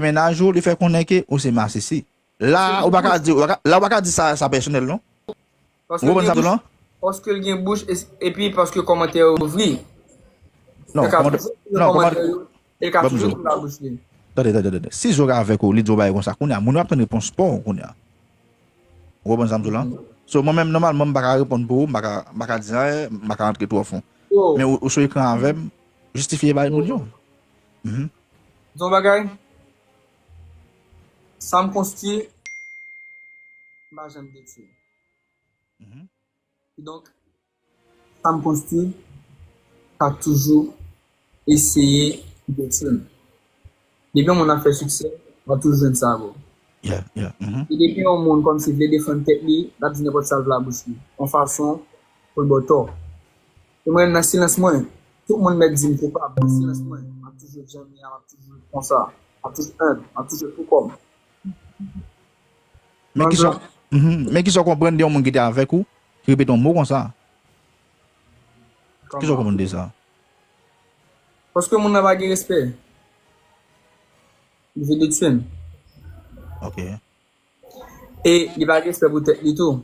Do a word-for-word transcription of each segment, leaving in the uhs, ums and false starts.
mennaj ou, li fè konnen ke ou se masisi. La, ou pa ka di, ou pa ka, la, ou pa ka di sa, sa pèsonèl, non. Ou konprann sa m di w lan? Paske l gen bouch, e- epi paske kòmantè yo ouvri. Non, Li ka kòmantè, toujou ouvri non, kòmantè kòmantè, yo, e li ka ban m di toujou w. Ouvri labouch li. Tande, tande, tande. Si Zo ka avèk ou, li di w bagay konsa, kounye a, moun yo ap tann repons pa w kounye a. Ou konprann sa m di w lan? So, mwen menm, nòmalman, m pa ka reponn pou ou, m pa ka, m pa ka di anyen, m pa ka rantre twò fon. Men ou, ou sou ekran avè m, jistifye bay moun yo. Mhm. Di yon bagay, sa m konstwi, m pa janm detwi. Mhm. Kidonk, sa m konstwi, sa toujou eseye detwi m. Depi yon moun ap fè siksè, w ap toujou jwenn sa, bro. Yeah, yeah. Mhm. E depi yon moun kòmsi vle defann tèt li, l ap di nenpòt sa l vle a bouch li. Yon fason pou l ba w tò. E mwen, nan silans mwen, tout moun mèt di m koupab. Nan silans mwen, m ap toujou djanmi a, m ap toujou konsa. M ap toujou enb, m ap toujou tou kò m. Men kisa, mhm, men kisa w konprann de yon moun ki te avèk ou, ki repete yon mo konsa? Kisa w konprann de sa? Paske moun nan pa gen respè. Li vle detwi m. Ok. E li pa gen respè pou tèt li tou.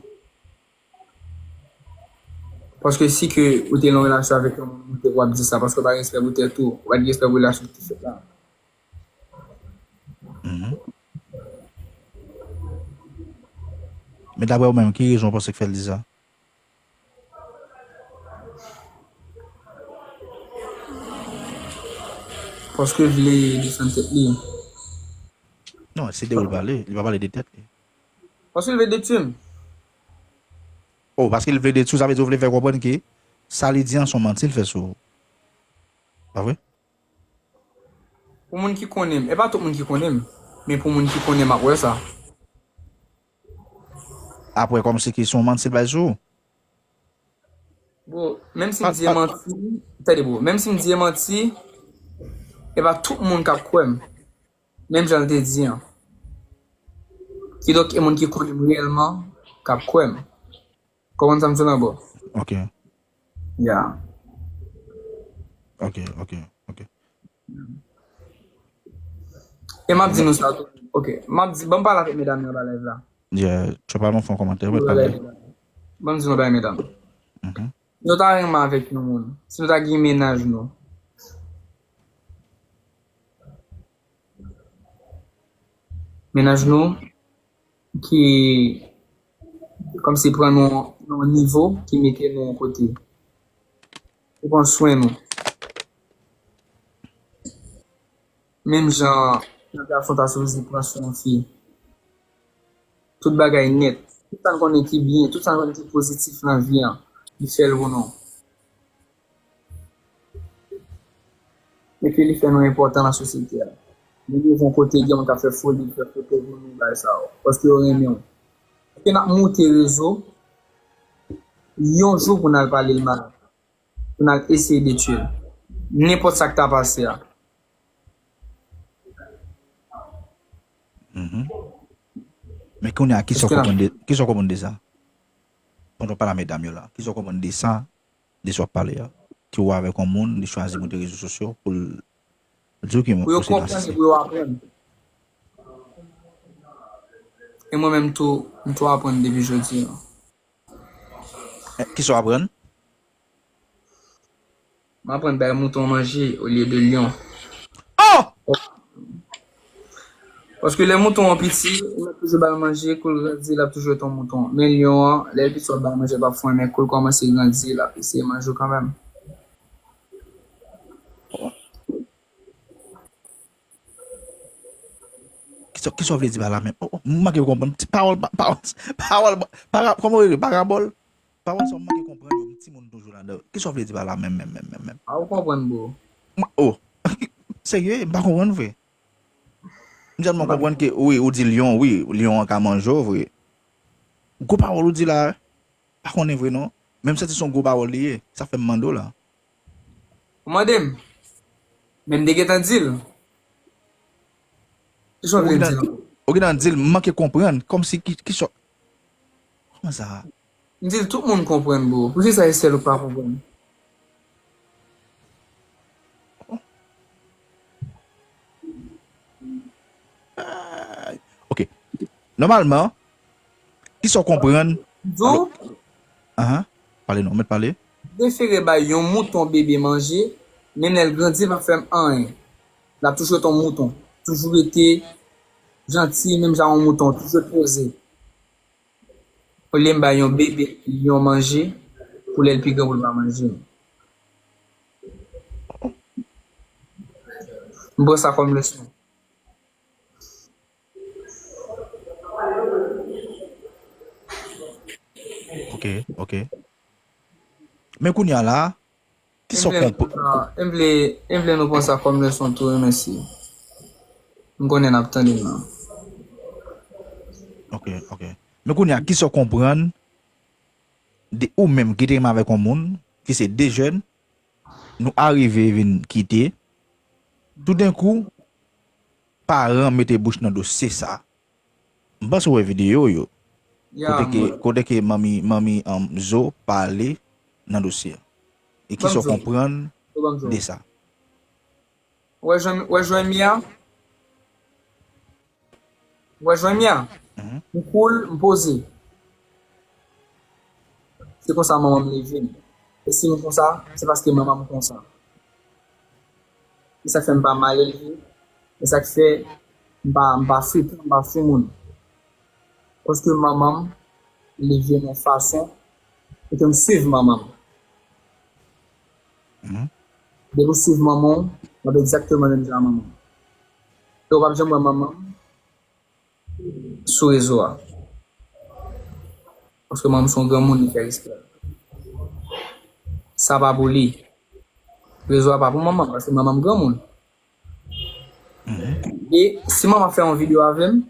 Paske si ke ou te nan yon relasyon avèk yon moun, ou te w ap di sa, paske ou pa gen respè pou tèt ou, ou pa gen respè pou relasyon ki te fèt la. Mhm. Men daprè ou menm, ki rezon w panse k fè l di sa? Paske l vle defann tèt li. Non, se de ou l pale, li pa pale de tèt li. Paske l vle detwi m. Oh, paske l vle detwi w, sa vle di w vle fè konprann ke sa li di an se yon manti l fè sou ou. Pa vre? Pou moun ki konnen m, e pa tout moun ki konnen m, men pou moun ki konnen m ap wè sa. Apre, kòmsi ki se yon manti l bay sou ou. Bro, menm si m di e manti, tande bro, menm si m di e manti, e pa tout moun k ap kwè m. Menm jan l te di an. Kidonk, e moun ki konnen m reyèlman k ap kwè m. Konprann sa m di w lan, bro? Ok. Yeah. Ok, ok, ok. E m ap di nou sa tou. Ok. M ap di, ban m pale avèk medam yo anba live la. Yeah, Trap Alon fè yon kòmantè, mwen pale. Ban m di nou bagay, medam. Mhm. Si nou ta renmen avèk yon moun, si nou ta gen mennaj nou, mennaj nou ki kòmsi pran nou nan yon nivo ki mete nou yon kote. Ou pran swen nou. Menm jan yon gason ta sipoze pran swen yon fi. Tout bagay nèt. Tout sa n konnen ki byen, tout sa n konnen ki pozitif nan vi an, li fè l pou nou. Epi li fè nou enpòtan nan sosyete a. Nou rive yon kote, gen moun k ap fè foli, fè foto pou nou, bagay sa yo. Paske yo renmen w. Paske n ap moute rezo, yon jou pou n al pale l mal, pou n al eseye detwi l. Nenpòt sa k ta pase a. Mhm. Men kounye a, kisa w konprann de, kisa w konprann de sa? Pandan w pale a medam yo la, kisa w konprann de sa, de sa w ap pale a? Ki wè avèk yon moun, li chwazi moute rezo sosyo pou l di w ki Pou yo konprann e pou yo aprann. E mwen menm tou, m tou aprann depi jodi a. Eh, kisa w aprann? M aprann bay mouton manje olye de lyon. Oh! Paske lè mouton an piti, ou mèt toujou ba l manje, kou l grandi, l ap toujou ret yon mouton. Men lyon an, lè l piti, w ap ba l manje, l p ap fon, men kou l kòmanse grandi, l ap eseye manje w kanmenm. Kisa, kisa w vle di pa la menm? Oh, oh, m manke konprann. Ti pawòl, pa- pawòl, pawòl, para, kòman w rele? Parabòl? Pawòl sa w manke konprann yo, m timoun toujou ladan. Kisa w vle di pa la menm, menm, menm, menm, menm? A ou konprann, bro. M- Oh, serye, m pa konprann vre. M sèlman konprann ke, wi, ou di lyon, wi, lyon an ka manje w vre. Gwo pawòl ou di la, pa konnen vre non. Men m santi se yon gwo pawòl li ye. Sa fè m mande w la. Ou mande m. Men m te gentan di l. Kisa w vle m di l? Ou gentan di l, m manke konprann. Kòmsi ki, ki sò. Kòman sa? M di l tout moun konprann, bro. Poukisa e sèl ou k pa konprann? Nòmalman, kisa w konprann? Di w, ahan, pale non, mèt pale. Prefere bay yon mouton bebe manje, menm lè l grandi, l p ap fè m anyen. L ap toujou ret yon mouton. Toujou rete janti, menm jan yon mouton, toujou ret poze. Olye m bay yon bebe yon manje, pou lè l pi gran pou l pa manje. M pran sa kòm leson. Ok, ok. Men kounye a la, kisa w konprann? M vle, m vle nou pran sa kòm leson tou, wi, mèsi. M konnen n ap tande m nan. Ok, ok. Men kounye a, kisa w konprann de ou menm ki te renmen avèk yon moun, ki se de jèn, nou arive vin kite, toudenkou, paran mete bouch nan dosye sa. M panse w wè videyo yo. Ya, kote ke, mwen, kote ke manmi, manmi, um, Zo pale nan dosye a. E kisa w konprann de sa? Wè jwenn, wè jwenn mi a? Wè jwenn mi a? Mhm. M cool, m poze. Se konsa manman m leve m. E si m konsa, se paske manman m konsa. E sa k fè m pa mal elve. E sa k fè m pa, m pa frekan, m pa sou moun. Paske manman m leve m yon fason, e ke m swiv manman m. Mhm. Depi w swiv manman w, w ap egzakteman menm jan a manman w. E w p ap janm wè manman m sou rezo a. Paske manman m se yon granmoun, li fè respè l. Sa pa pou li. Rezo a pa pou manman m, paske manman m granmoun. Mhm. E si manman fè yon videyo avè m,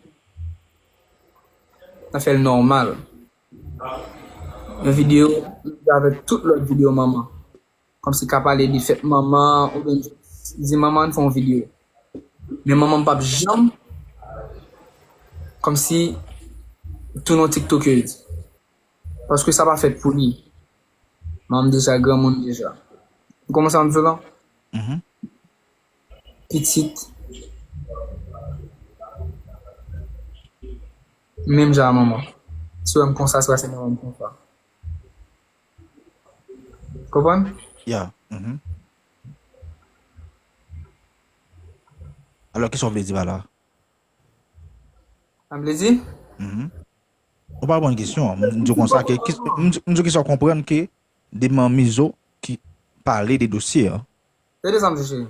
n a fè l nòmal. Yon videyo, avèk tout lòt videyo manman. Kòmsi ka pale de fèt manman, oubyen di manman n fè yon videyo. Men manman m p ap janm, kòmsi, tounen yon tiktokèz. Paske sa pa fèt pou li. Manman m deja granmoun deja. Ou konprann sa m di w la? Mhm. Pitit. Menm jan a manman. Si w wè m konsa, se paske manman m konsa. Konprann? Ya. Mhm. Alò, kisa w vle di pa la? Sa m vle di? Mhm. Ou pa reponn kesyon an. M di w konsa ke, ki, m di, m di w kisa w konprann ke de manmi Zo ki pale de dosye an. Tande sa m di, cheri.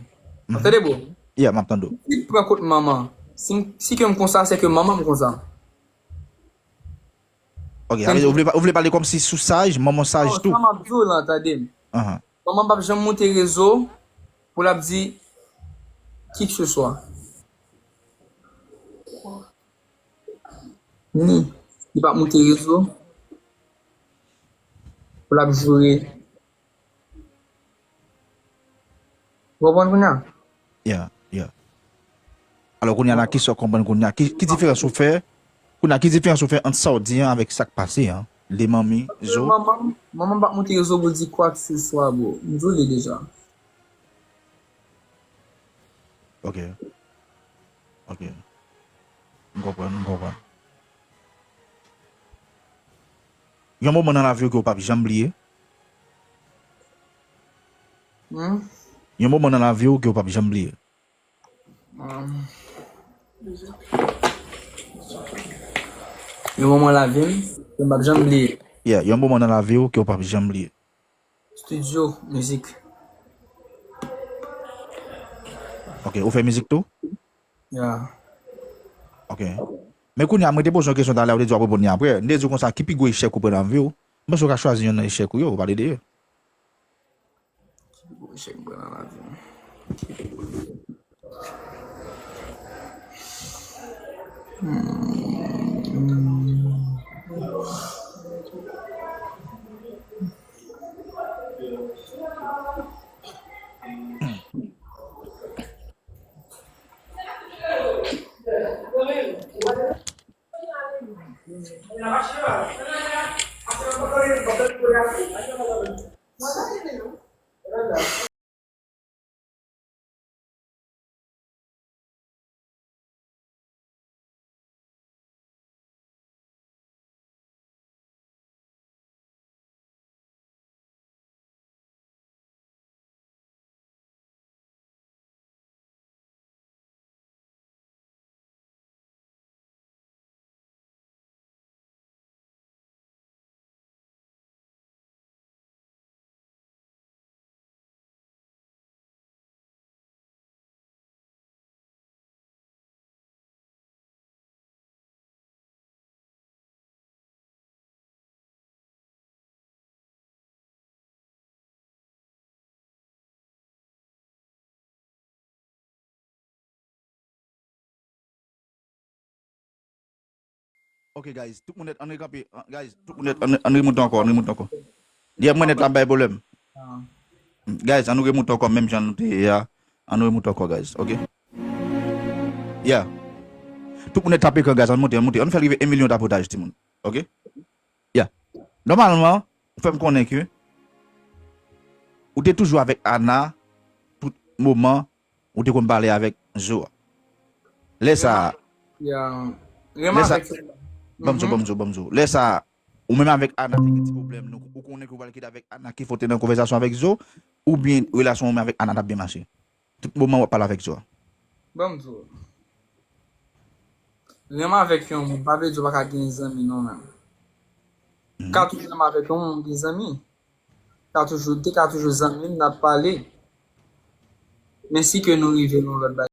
Mhm. Tande, bro. Yeah, m ap tande w. Si m pran kot manman, si m, si ke m konsa, se ke manman m konsa. Ok, sa vle di ou vle pa-, ou vle pale kòmsi sou saj, manman saj tou. Non, sa m ap di w lan, tande m. Ahan. Manman m p ap janm moute rezo pou l ap di kikeseswa. Ni, li p ap moute rezo pou l ap joure. Ou konprann kounye a? Yeah, yeah. Alò, kounye a la, kisa w konprann kounye a? Ki, ki diferans ou fè? Kounye a, ki diferans ou fè ant sa w di an avèk sa k pase an? De manmi Zo? Manman, manman m p ap moute rezo pou l di kwakeseswa, bro. M di w li deja. Ok. Ok. M konprann, m konprann. Yon moman nan lavi w ke w p ap janm bliye? Hmm? Yon moman nan lavi w ke w p ap janm bliye? Hmm. Yon moman lavi m ke m p ap janm bliye. Yeah, yon moman nan lavi w ke w p ap janm bliye. Studio, mizik. Ok, ou fè mizik tou? Ya. Ok. Men kounye a, mwen te poze yon kesyon talè, ou te di w ap reponn li apre. M te di w konsa, ki pi gwo echèk ou pran nan vi w? M panse w ka chwazi yonn nan echèk ou yo, ou pale de yo. Ki pi gwo echèk m pran nan lavi m? Hmm. Ok, guys, tout moun nèt, ann rekanpe. An- Guys, tout moun nèt, ann ann remoute ankò, ann remoute ankò. Yeah, mwen nèt la, m bay pwoblèm. Guys, ann nou remoute ankò, menm jan nou te ye a. Ann nou remoute ankò, guys, ok? Yeah. Tout moun nèt tape ekran, guys, ann monte, ann monte. Ann fè l rive yon milyon tapotaj, timoun. Ok? Yeah. Nòmalman, ou fè m konnen ke ou te toujou avèk Ana tout moman ou te konn pale avèk Zo a. Lè sa a, Yeah. Renmen lè sa, avèk sa. Ban m di w, ban m di w, ban m di w. Lè sa a, ou menm avèk Ana te gen ti pwoblèm, nou, ou konnen ke ou pral kite avèk Ana, ki fè w te nan konvèsasyon avèk Zo, oubyen relasyon ou menm avèk Ana t ap byen mache? Tout moman w ap pale avèk Zo a. Ban m di w. Renmen avèk yon moun, pa vle di w pa ka gen zanmi non menm. Ou ka toujou renmen avèk yon moun, gen zanmi. Ka toujou, te ka toujou zanmi m, n ap pale. Men si ke nou rive nan lòt bagay.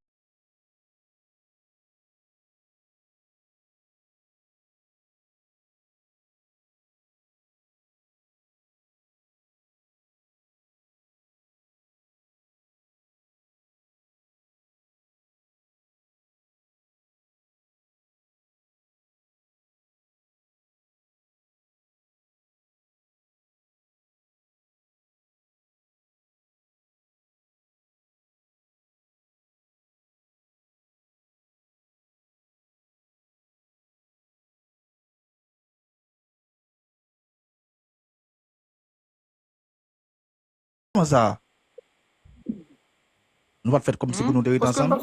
Kòman sa? Nou pa t fèt kòmsi pou nou te rete ansanm?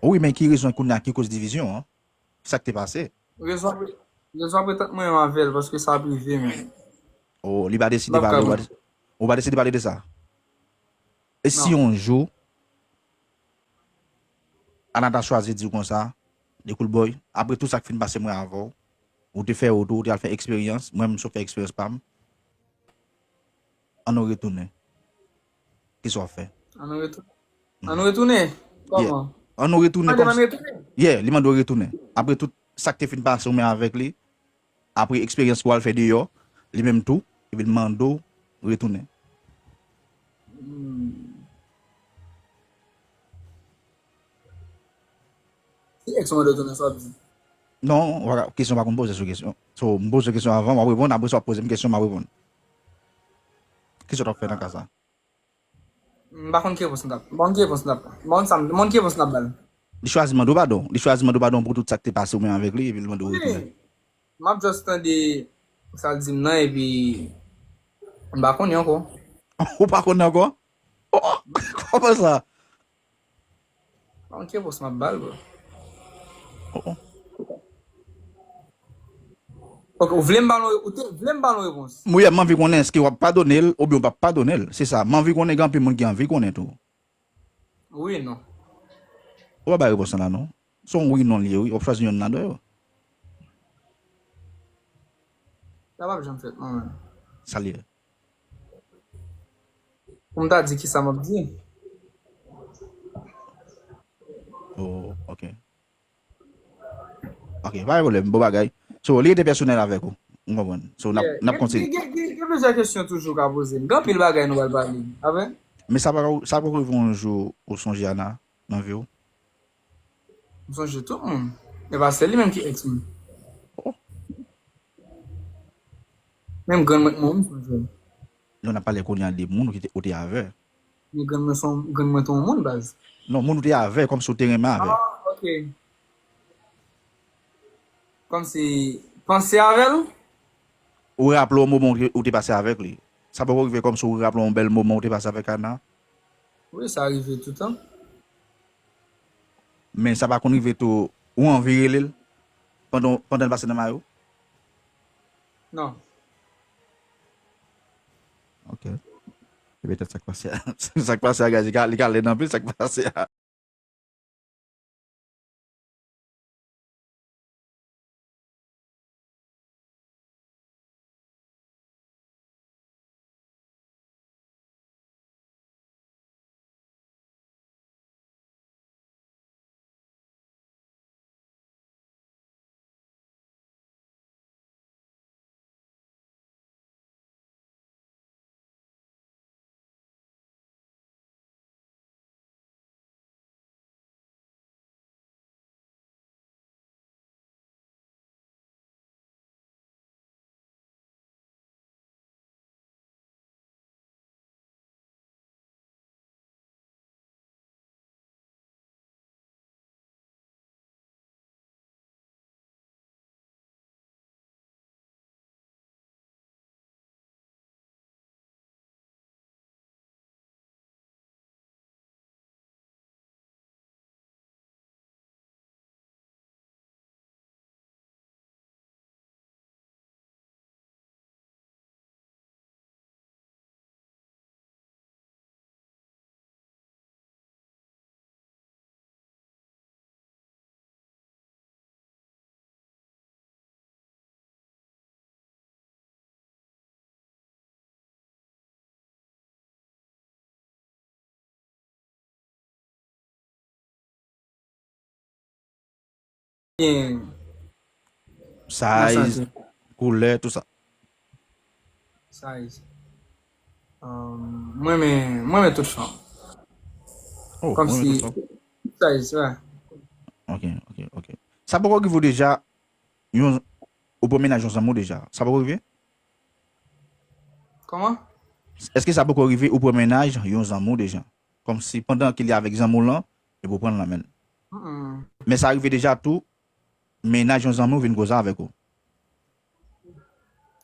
Wi, men ki rezon kounye a ki koz divizyon an? Sa k te pase? Rezon apre, rezon apre tant mwen menm avè l, paske sa ap rive, men. Oh, li pa deside pale, ou pa, ou pa deside pale de sa? E si yon jou, Ana ta chwazi di w konsa, Dekoul Boy, apre tout sa k fin pase mwen avè w, ou te fè wout ou, ou te al fè eksperyans, mwen menm m sot fè eksperyans pa m, ann nou retounen. Kisa w ap fè? Ann nou retounen. Ann nou retounen? Kòman? Ann nou retounen kòm. Yeah, li mande w retounen. Apre tout sa k te fin pase w menm avèk li, apre eksperyans ke w al fè deyò, li menm tou, epi l mande w retounen. Si ex ou mande w tounen, sa w ap di? Non, w pa ka, kesyon pa konn poze sou kesyon. So, m poze w kesyon avan, w ap reponn, apre sa w ap poze m kesyon, m ap reponn. Kisa w t ap fè nan ka sa? M pa konn ki repons m t ap, m pa konn ki repons m t ap, m pa konn sa, m pa konn ki repons m t ap ba l. Li chwazi mande w padon. Li chwazi mande w padon pou tout sa k te pase w menm avèk li, epi l mande w retounen. M ap just tande sa l di m nan, epi m pa konnen ankò. Ou pa konnen ankò? Oh, kòman sa? Pa konn ki repons m ap ba l, bro. Oh, oh. Ok, ou vle m ba l yon, ou te vle m ba l yon repons? Wi, m anvi konnen èske w ap padone l oubyen w p ap padone l. Se sa, m anvi konnen, gen anpil moun ki anvi konnen tou. Wi, non. Ou pa bay repons lan la, non. Se yon wi non li ye, wi. W ap chwazi yonn ladan yo. Sa p ap janm fèt, non, menm. Sa l ye? Pou m ta di kisa m ap di. Oh, ok. Ok, pa gen pwoblèm, bon bagay. So, li rete pèsonèl avèk ou. M konprann. So, n ap, n ap kontinye. Gen, gen, gen, gen plizyè kesyon toujou ka poze m. Gen anpil bagay nou pral pale. Amen. Men sa pa, sa poko rive yon jou ou sonje Ana nan vi w? M sonje tout moun. E pa sèl li menm ki ex mwen. Oh. Menm grann mwen k mouri, m sonje l. Non, n ap pale kounye a de moun ou ki te, ou te avè. Men grann mwen se yon, grann mwen te yon moun, baz. Non, moun ou te avè, kòmsi ou te renmen avè. Ah, ok. Kòmsi, panse avè l? Ou raple w moman ou te, ou te pase avèk li. Sa poko rive kòmsi ou raple w yon bèl moman ou te pase avèk Ana? Wi, sa rive toutan. Men sa pa konn rive tou, ou anvi rele l pandan, pandan l pase nan may ou? Non. Ok. Se petèt sa k pase a. Sa k pase a, guys, li ka, li ka lèd anpil, sa k pase a. Size, koulè, tout sa. Size. Um, mwen renmen, mwen renmen tout fanm. Oh, kòm si size, ouais. Ok, ok, ok. Sa poko rive w deja, yon, ou pran mennaj yon zanmi w deja? Sa poko rive? Kòman? Èske sa poko rive ou pran mennaj yon zanmi w deja? Kòm si pandan ke li avèk zanmi w lan, epi w pran l nan men l. Mm-mm. Men sa rive deja tou, mennaj yon zanmi w vin koze avèk ou.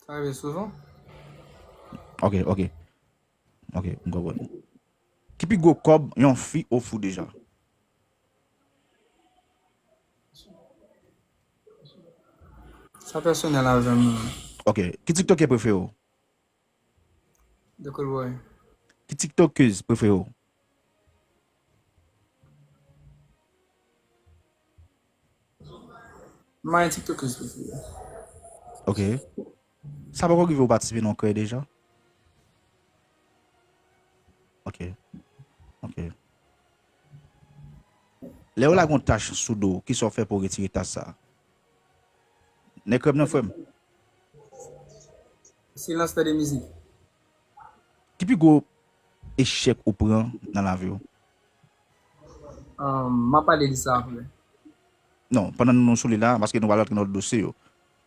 Sa rive souvan. Ok, ok. Ok, m konprann. Ki pi gwo kòb yon fi ofri w deja? Sa pèsonèl avè m. Ok. Ki TikTokè prefere w? The Cool Boy. Ki TikTokèz prefere w? M pa gen TikTokèz prefere. Ok. Sa poko rive w patisipe nan krèy deja? Ok. Ok. Lè yo lage yon tach sou do w, kisa w fè pou w retire tach sa a? Nèg krèb nan, frè m. Silans tande mizik. Ki pi gwo echèk ou pran nan lavi w? Um, m a pale de sa apre. Non, pandan nou sou li la, paske nou pral rantre nan lòt dosye yo.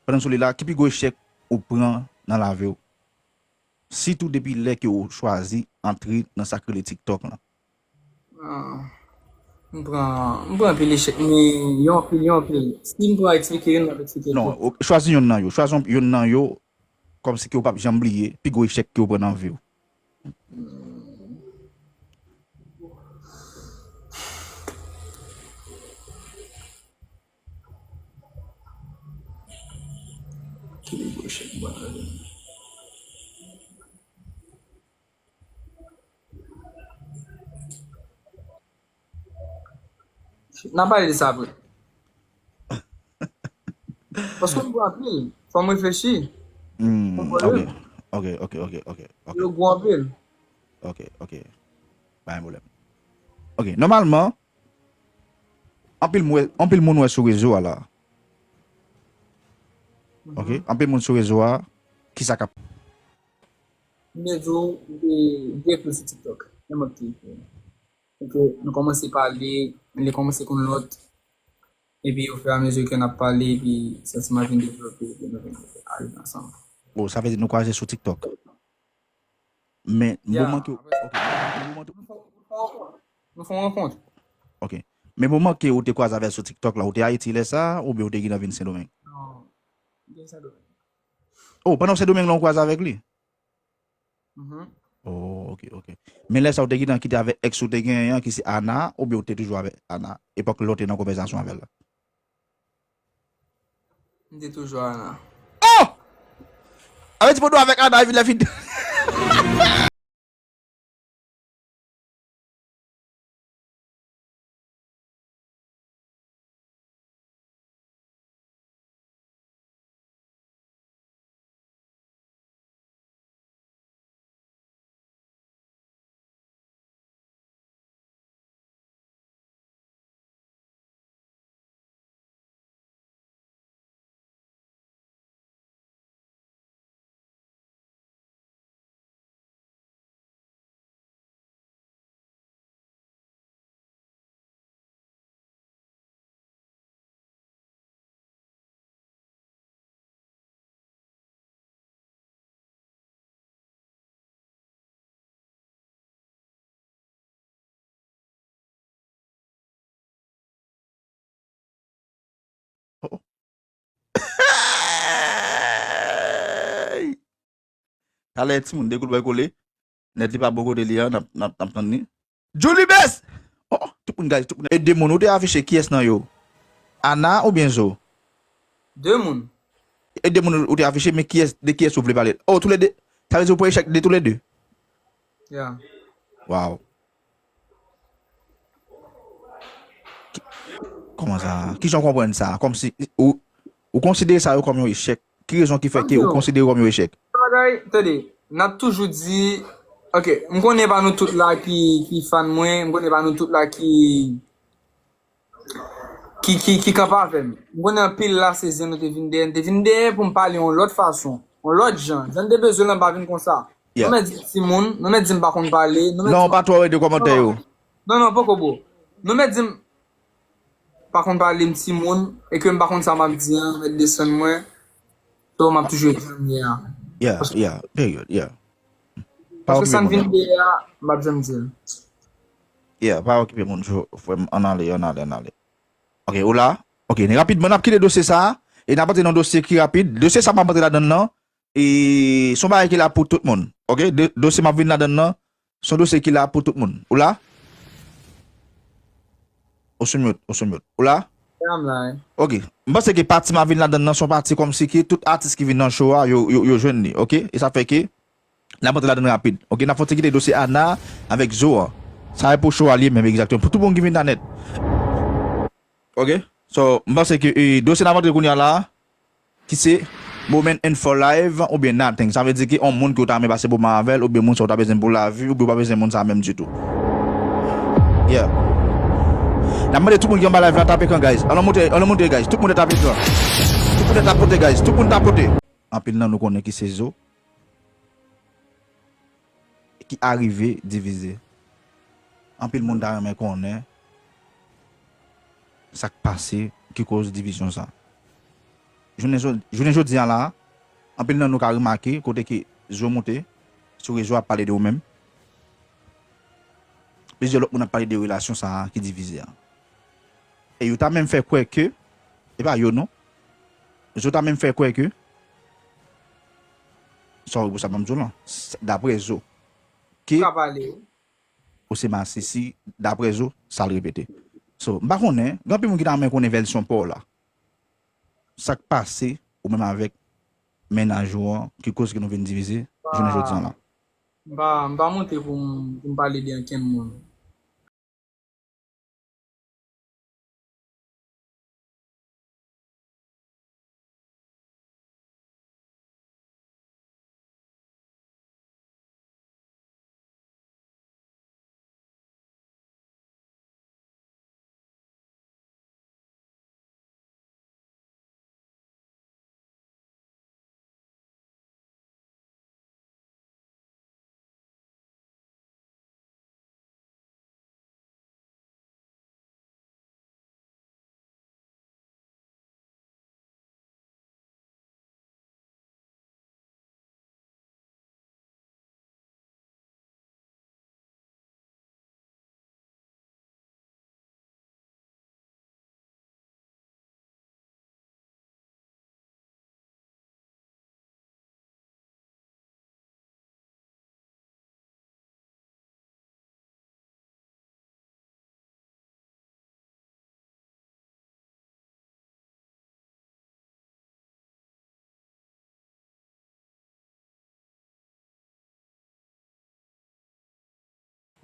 Pandan nou sou li la, ki pi gwo echèk ou pran nan lavi w? Sitou depi lè ke w chwazi antre nan sa k rele TikTok lan. Ah, m pran, m pran anpil echèk, men yon anpil, yon anpil. Si m pran eksplike youn, m ap eksplike tout. Non, chwazi youn nan yo. Chwazi yon, youn nan yo, kòmsi ke w p ap janm bliye pi gwo echèk ke w pran nan vi w. Ki pi gwo echèk m pran nan vi m? N a pale de sa apre. Paske m gwo anpil, fò m reflechi. Hmm, ok, ok, ok, ok, ok. Yo gwo anpil. Ok, ok. Pa gen pwoblèm. Ok, nòmalman, anpil mwen, anpil moun wè sou rezo a la. Ok, anpil moun sou rezo a, kisa k ap M te di w, m te, m te ekri sou TikTok. Men mwen ki ekri. Epi nou kòmanse pale, li kòmanse konn lòt. Epi ofiramezu ke n ap pale, epi santiman vin devlope, epi nou vin arive ansanm. Oh, sa vle di nou kwaze sou TikTok. Men moman ke, ok, men moman ke, nou fè yon rankont. Ok. Men moman ke ou te kwaze avè l sou TikTok la, ou te Ayiti lè sa a, oubyen ou te gentan vin Sendomeng? Non, m te Sendomeng. Oh, pandan w Sendomeng la, ou kwaze avèk li? Mhm. Oh, ok, ok. Men lè sa a, ou te gentan kite avèk ex ou te genyen an, ki se Ana, oubyen ou te toujou avèk Ana, epòk lè w te nan konvèsasyon avè l la? M te toujou Ana. Oh! Sa vle di pandan w avèk Ana, epi lè fin. Oh. Talè timoun de Cool Boy kole. Nèt li pa bò kote li a, n ap, n ap, n ap tann li. Julie Best! Oh, tout moun, guys, tout moun. E de moun ou te afiche, kiyès nan yo? Ana oubyen Zo? De moun. E de moun ou te afiche, men kiyès, de kiyès ou vle pale? Oh, toulède. Sa vle di ou pran echèk de toulède? Yeah. Wow. Ki, kòman sa? Kijan w konprann sa? Kòmsi ou, ou konsidere sa yo kòm yon echèk? Ki rezon ki fè ke ou konsidere yo kòm yon echèk? Bagay, tande, n ap toujou di, ok, m konnen pa nou tout la ki, ki fan mwen, m konnen pa nou tout la ki, ki, ki, ki kanpe avè m. M konnen anpil la, se zen nou te vin dèyè. Nou te vin dèyè pou m pale yon lòt fason, yon lòt jan. Jan n te bezwen l lan pa vin konsa. Nou mèt di m timoun, nou mèt di m pa konn pale, nou mèt di m pa twò rete kòmantè yo. Non, non, poko, bro. Nou mèt di m pa konn pale, m timoun, e ke m pa konn sa m ap di an, mèt desann mwen. So, m ap toujou ret jan m ye a. Yeah, yeah, period, yeah. Paske sa n vin dèyè a, m p ap janm di l. Yeah, pa okipe moun, frè m, ann ale, ann ale, ann ale. Ok, ou la? Ok, rapidman, n ap kite dosye sa a, e n ap antre nan dosye ki rapid. Dosye sa a m ap antre ladan l lan, e se yon bagay ki la pou tout moun. Ok, dosye m ap vin ladan l lan, se yon dosye ki la pou tout moun. Ou la? Ou sou mute, ou sou mute. Ou la? Yeah, I'm live. Ok, m panse ke pati m ap vin ladan l lan, se yon pati kòmsi ki tout atis ki vin nan show a, yo, yo, yo jwenn li, ok? E sa fè ke n ap antre ladan l rapid. Ok, n ap fè yon ti kite dosye Ana avèk Zo an. Sa e pou show a li menm egzakteman. Pou tout moun ki vin la nèt. Ok? So, m panse ke e, dosye n ap antre kounye a la, ki se Moment in for Life oubyen Nothing. Sa vle di ke yon moun ke w ta renmen pase moman avè l, oubyen moun sa w ta bezwen pou lavi, oubyen w pa bezwen moun sa menm ditou. Yeah. N ap mande tout moun ki anba live la tape ekran, guys. Ann monte, ann monte, guys. Tout moun tape ekran. Tout moun tapote, guys. Tout moun tapote. Anpil nan nou konnen ki se Zo ki arive divize. Anpil moun ta renmen konnen sa k pase ki koz divizyon sa. Jounen, jounen jodi a la, anpil nan nou ka remake kote ke Zo monte sou rezo ap pale de ou menm. Plizyè lòt moun ap pale de relasyon sa a ki divize a. E yo ta menm fè kwè ke, e pa yo non, Zo ta menm fè kwè ke, sorry pou sa m ap di w lan, daprè Zo, ke ou se masisi, daprè Zo, sa l repete. So, m pa konnen, gen anpil moun ki ta renmen konnen vèsyon pa w la. Sa k pase, ou menm avèk mennaj ou an, ki koz ke nou vin divize, jounen jodi a la. M pa, m pa monte pou m, pou m pale de ankenn moun.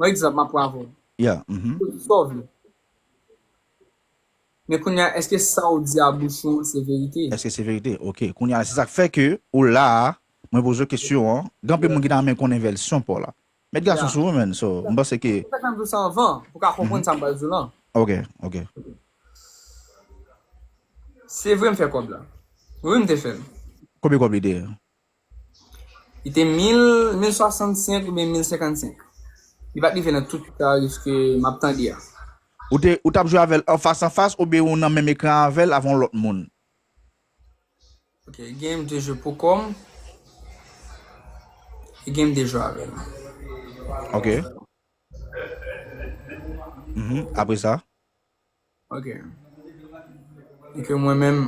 Yon egzanp m ap pran avè w. Yeah, mhm. Sa w vle. Men kounye a, èske sa w di a bouch ou an se verite? Èske se verite? Ok. Kounye a, se sa k fè ke ou la a, mwen poze w kesyon an. Gen anpil moun ki ta renmen konnen vèsyon pa w la. Met gason sou ou, man. So, m panse ke. Sa fè m di w sa anvan, pou w ka konprann sa m pral di w lan. Ok, ok. Se vre m fè kòb la. Wi, m te fè l. Konbyen kòb li te ye? Li te mil, mil swasannsenk oubyen mil senkannsenk. Li pa t rive nan tout tarif ke m ap tande a. Ou te, ou t ap jwe avè l anfas anfas oubyen ou nan menm ekran avè l avè yon lòt moun? Ok, gen m te jwe pou kò m. E gen m te jwe avè l. Ok. Mhm. Apre sa? Ok. E ke mwen menm,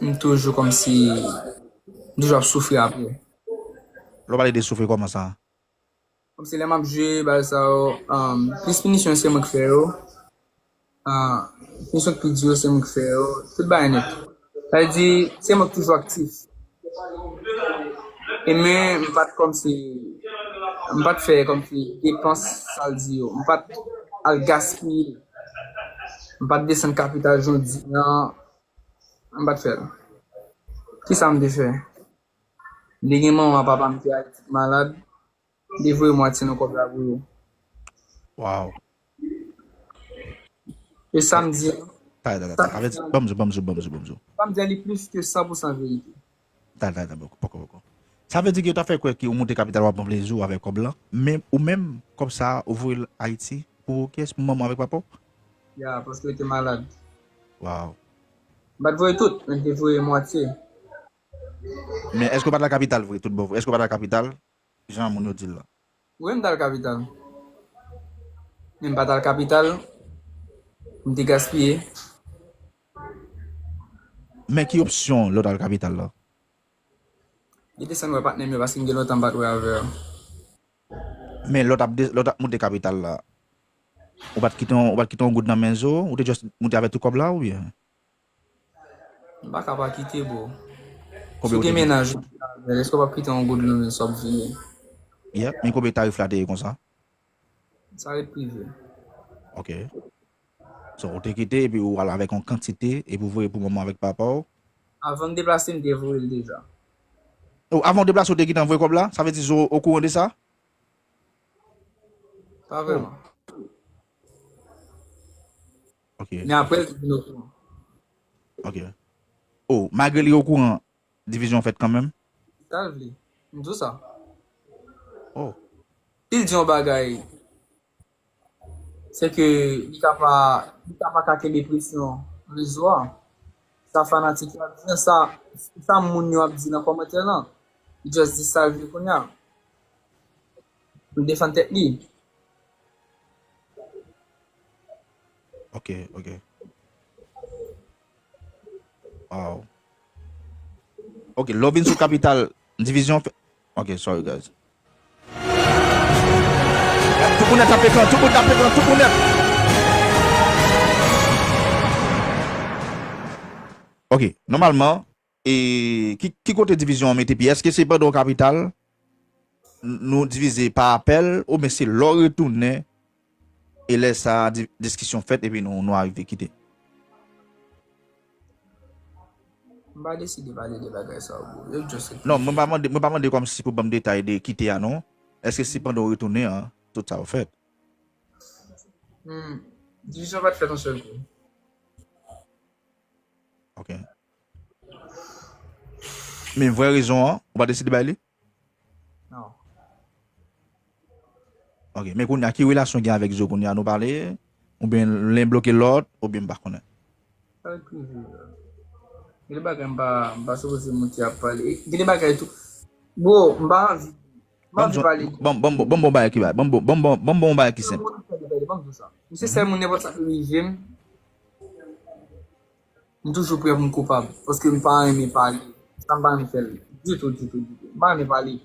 m toujou kòmsi, m toujou ap soufri apre. Lè w pale de soufri, kòman sa? Kòmsi lè m ap jwe, bagay sa yo, um, plis pinisyon se mwen k fè yo. Ah, pinisyon k pi di yo, se mwen k fè yo. Tout bagay nèt. Sa vle di, se mwen k toujou aktif. E men, m pa t kòmsi, m pa t fè kòmsi depans, sa l di yo. M pa t al gaspiye. M pa t desann kapital jan w di an. M pa t fè l. Kisa m te fè? M te gen manman, papa m te Ayiti, malad. M te voye mwatye nan kòb la pou yo. Wow. E sa m di an. Sa vle di, ban m zo, ban m zo, ban m zo, ban m zo. Sa m di a li plis ke san pou san verite. Ta, ta, ta, poko, poko, poko. Sa vle di ke yo ta fè kwè ke ou moute kapital w ap pran plezi w avèk kòb lan, men ou menm, kòb sa a, ou voye l Ayiti pou kiyès? Pou manman w avèk papa w? Ya, paske yo te malad. Waw. M pa t voye tout, men m te voye mwatye. Men èske w pa t al kapital vre, tout bon vre? Èske w pa t al kapital, jan moun yo di l la? Wi, m t al kapital. Men m pa t al kapital, m te gaspiye. Men ki opsyon lè w t al kapital la? Li desann wè patnè m yo paske m gen lontan m pa t wè avè yo. Men lè w t ap de-, lè w t ap moute kapital la, ou pa t kite yon, ou pa t kite yon goud nan men zo, ou te just moute avèk tout kòb la oubyen? M pa ka pa kite, bro. Si w gen mennaj, èske w p ap kite yon goud nan men sa w ap vini? Yep, men konbyen tarif la te ye konsa? Sa ret prive. Ok. So, ou te kite epi ou al avèk yon kantite epi ou voye pou manman avèk papa w? Avan m deplase, m te voye l deja. Oh, avan w deplase, ou te gentan voye kòb la? Sa vle di Zo okouran de sa? Pa vrèman. Ok. Men apre, l te vin okouran. Ok. Oh, malgre li okouran, divizyon fèt kanmenm? Sa l vle. M di w sa. Oh. Si l di yon bagay, se ke li ka pa, li ka pa ka kenbe presyon rezo a. Sa fanatik yo ap di, sa, sa moun yo ap di nan kòmantè lan. Li just di sa l vle kounye a. Pou l defann tèt li. Ok, ok. Wow. Ok, lè w vin sou kapital, divizyon fè, ok, sorry guys. Tout moun nèt tape ekran, tout moun tape ekran, tout moun nèt. Ok, nòmalman, e ki, ki kote divizyon an mete pye? Èske se pandan w kapital, n-, nou divize pa apèl, oubyen se lè w retounen, e lè sa a, di-, diskisyon fèt, epi nou, nou arive kite? M pa deside pale de bagay sa yo, bro. Yo just... Non, mwen pa mande, mwen pa mande kòmsi pou ban m detay de kite a, non. Èske se pandan w retounen an, tout sa yo fèt? Hmm. Divizyon pa t fèt yon sèl kou. Ok. Men vrè rezon an, ou pa deside bay li? Non. Ok, men kounye a, ki relasyon w gen avèk Zo kounye a, nou pale? Oubyen len bloke lòt, oubyen m pa konnen? Sa ret prive. Gen de bagay m pa, m pa sipoze moun ki ap pale. Gen de bagay tou. Bro, m pa anvi. M pa anvi pale. Ban m, ban m, ban m bon bagay ki bay. Ban m bon, ban m bon, ban m bon bagay ki senp. Ban m di w sa. M se sèl moun, nenpòt sa ki rive m, m toujou prè pou m koupab, paske m pa renmen pale. Sa m pa renmen fè l ditou, ditou, ditou. M pa renmen pale.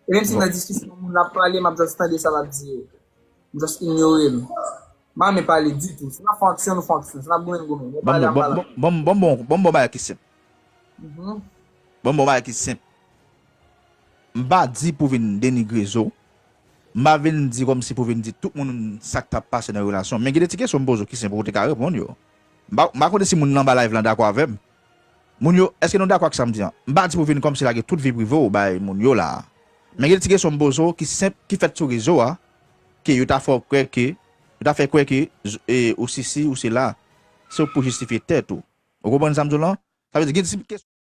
E menm si nan diskisyon moun ap pale, m ap just tande sa l ap di yo. M just inyore l. M pa renmen pale ditou. Si n ap fè aksyon, nou fè aksyon. Si n ap goumen, nou goumen. Men pale a pale. Bon, bon, bon, bon, bon, bon bagay ki senp. Bon, bon bagay ki senp. M pa di pou vin denigre Zo. M pa vin di kòmsi pou vin di tout moun sa k t ap pase nan relasyon. Men gen de ti kesyon m poze w ki senp ou te ka reponn yo. M pa, m pa konnen si moun nan anba live lan dakò avè m. Moun yo, èske nou dakò ak sa m di an? M pa di pou vin kòmsi lage tout vi prive w bay moun yo la a. Men gen de ti kesyon m poze w ki senp, ki fèt sou rezo a, ke yo ta fè w kwè ke, yo ta fè kwè ke, e, ou sesi, ou sela. Se pou jistifye tèt ou. Ou konprann sa m di w lan? Sa vle di, gen ti kesyon